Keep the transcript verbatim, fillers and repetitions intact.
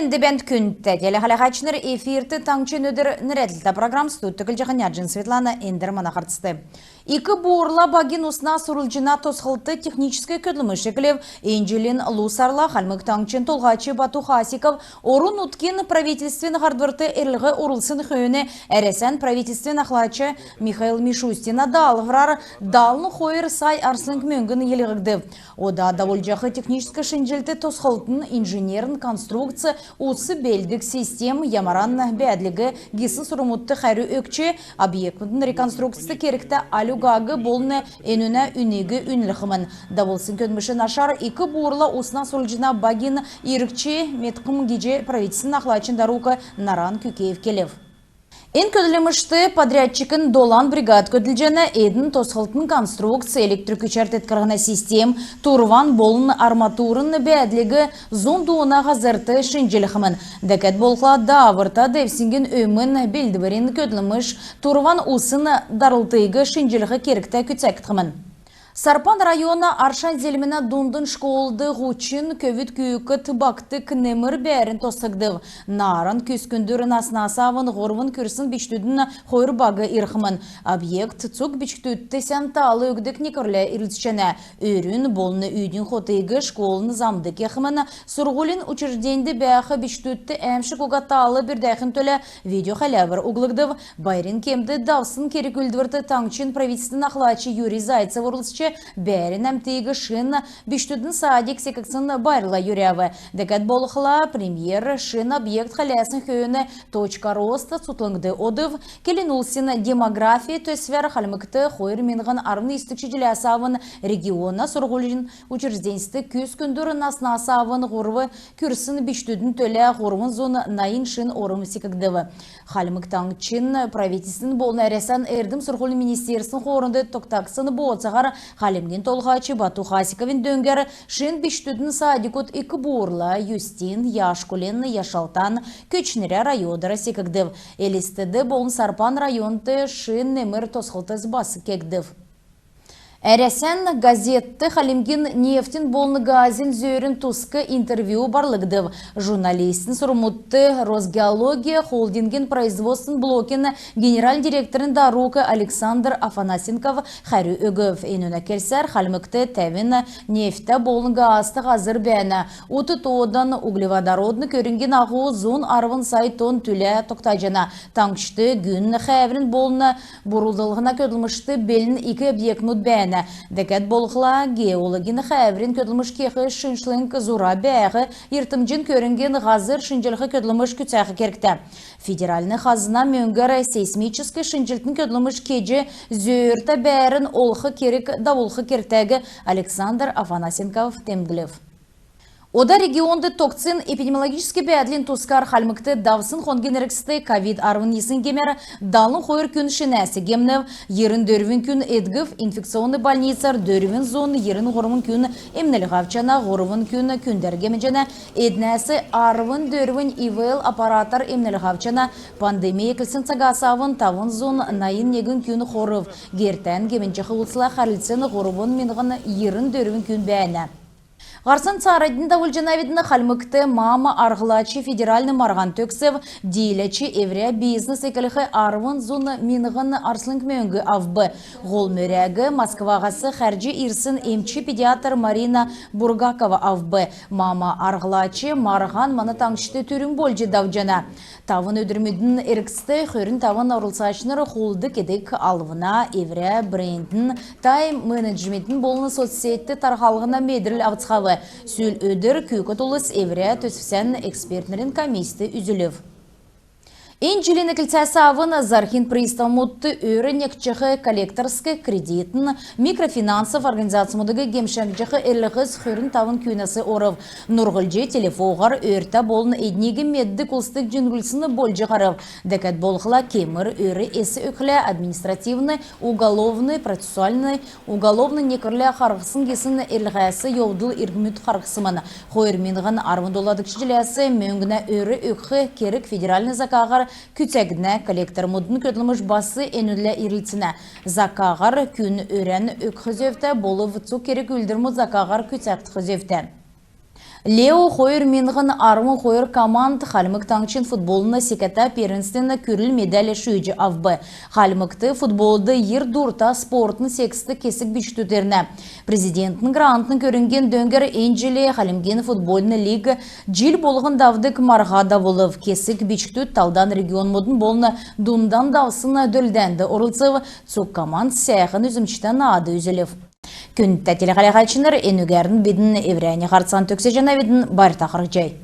Һәәхәт бәәнт, күндтә телехәләһәчнр! Эфирт «Таңһчин өдр» нерәдлтә программ. Студьд көтлҗәхнь Яҗин Светлана. Эндр мана һарцд. Ик Буурла багин усна сурлҗна тосхлтд техническ көдлмш эклв. Эн җилин лу сарла Хальмг Таңһчин Толһач Бату Хасиков орн-нутгин правительствин һардврт эрлһ орулсн хөөн Әрәсән правительствин ахлач Михаил Мишустина даалһврар далн хойр сай арслң мөңгн йилһгдв. Ода давулҗах техническ шинҗллт тосхлтын инженерн конструкц, ус белддг систем ямаран бәәдлиг гисн сурврмудт хәрү өгч, объектмудын реконструкцд кергтә аль угаг болн энүнә үниг үнлхмн. Давулсн көдлмшин ашар Ик Буурла усна сурлҗна багин иргч медхмн гиҗ правительствин ахлачин дарук Наран Күкеев келв. Эн көдлмшт подрядчикин долан бригад көдлҗәнә. Эдн тосхлтын конструкц, электр күчәр тетклһнә систем, турван болн арматурин бәәдлиг зун дууна һазрт шинҗлхмн. Дәкәд болхла, дааврта девсңгин өмн белдврин көдлмш, турван усн дарлтыг шинҗлх кергт күцәгдхмн. Сарпан района Аршан Зелмнә дундын школд һучн көвүд-күүкд багтдг немр бәәрн тосхгдв. Нааран күс күндүр наснас авн һурвн күрсн бичкдүдин хойр баг ирхмн. Объект цуг бичкдүдт сән таал өгдг некврлә ирлцҗәнә. Өрүн болн үдин хотыг школын замд кехмн. Сурһулин учрежденьд бәәх бичкдүдт әәмшг уга таал бүрдәхин төлә видеохәләвр углгдв. Байрин кемд давсн керг-үүлдврт таңһчин правительствин ахлач Юрий Зайцев орлцҗ, бәәрн әмтиг шин бичкдүдин садик секгдсн байрла йөрәв. Дәкәд болхла, премьер шин объект хәләсн хөөн «Точка роста» цутхлңд одв. Келн улсин «Демография» төсвәр Хальмгт хойр миңһн арвн йисдгч җиләс авн региона сурһулин учрежденьст күс күндүр наснас авн һурв күрсн бичкдүдин төлә һурвн зун найн шин орм секгдв. Хальмг Таңһчин правительствин болн Әрәсән эрдм-сурһулин министерствин хоорнд тогтагдсн бооцаһар Хальмгин Толһач Бату Хасиковин дөңгәр шин бичкдүдин садикуд Ик Буурла, Юстин, Яшкулин, Яшалтан, Көтчнрә районар секгдв. Элстд болн Сарпан районд шин немр тосхлтс бас кегдв. «Әрәсән» газетд Хальмгин нефтин болн газин зөөрин туск интервью барлгдв. Журналистин сурврмудт Росгеология холдингин производственн блокин генеральн директорин дарук Александр Афанасенков хәрү өгв. Энүнә келсәр, Хальмгт тәвн нефттә болн газта һазр бәәнә. Ут тоодан углеводородн көрңгин аһу зун арвн сай тонн түлә тогтаҗана. Таңһчд гүн хәәврин болн бурлдлһна көдлмшт белн ик объектмуд бәәнә. Дәкәд болхла, геологин хәәврин көдлмш кех шинҗллһнә зура бәәх, йиртмҗин көрңгин һазр шинҗлх көдлмш күцәх кергтә. Федеральн хазна мөңгәр сейсмическ шинҗллтин көдлмш кеҗ, зөөртә бәәрн олх керг давулх кергтәг Александр Афанасенков темдглв. Ода регионд тогтсн эпидемиологическ бәәдлин тускар. Хальмгт давсн хонгин эргцд ковид арвн йисн гемәр далн хойр күн шинәс гемнв, йирн дөрвн күн эдгв. Инфекционн больницар дөрвн зун йирн һурвн күн эмнлһ авчана, һурвн күн күндәр гемнҗәнә. Эднәс арвн дөрвн ИВЛ аппаратар эмнлһ авчана. Пандемия эклсн цагас авн тавн зун найн негн күн хорв. Гертән гемнҗәх улсла хәрлцн һурвн миңһн йирн дөрвн күн бәәнә. Һарцан цааранднь давулҗанавидн. Хальмгт «Мама-арһлач» федеральн марһан төгсв. Дииләч эврә бизнес эклх арвн зун миңһн арслң мөңг авв. Һол мөрәг Москваһас хәрҗ ирсн эмч-педиатр Марина Бургакова авв. «Мама-арһлач» марһан мана таңһчд түрүн болҗ давҗана. Тавн өдрмүдин эргцд хөрн тавн орлцачнр хулд кедг алвна, эврә брендин, тайм-менеджментин болн соцсетьд тархалһна медрл авцхав. Сүл өдр күүкд улс эврә төсвсән экспертнрин комисст үзүлв. Эн җилин эклцәс авн зарһин приставмудт өр некҗәх коллекторск, кредитн, микрофинансов организацмудыг гемшәгдҗәх эрлһс хөрн тавн күүнәс орв. Нурһлҗ телефоһар өртә болн эдниг меддг улст җиңнүлсн болҗ һарв. Дәкәд болхла, кемр өр эс өгхлә, административн, уголовн, процессуальн, уголовн некврлә харһсн гисн эрлһәс йовдл иргмүд харһсмн. Хойр миңһн арвн доладгч җиләс мөңгнә өр өгх керг федеральн закаһар күцәгднә. Коллектормудын көдлмш бас энүнлә ирлцнә. Закаһар күн өрән өгх зөвтә, болв цуг керг-үүлдврмүд закаһар күцәгдх зөвтә. Лео хойр миңһн арвн хойр команд Хальмг Таңһчин футболын секәтә первенствин күрл медаль шүүҗ авв. Хальмгт футболд йир дурта спортын секцд кесг бичкдүд ирнә. Президентин грантын көрңгин дөңгәр эн җил Хальмгин футболын лиг җил болһн давдг марһа давулв. Кесг бичкдүд талдан регионмудын болн дундан давсн дөрлдәнд орлцв. Цуг команд сәәхн үзмҗтә наад үзүлв. Күндтә телехәләһәчнр, энүгәрн бидн эврәннь һарцан төгсәҗәнәвидн. Байрта харһцхай.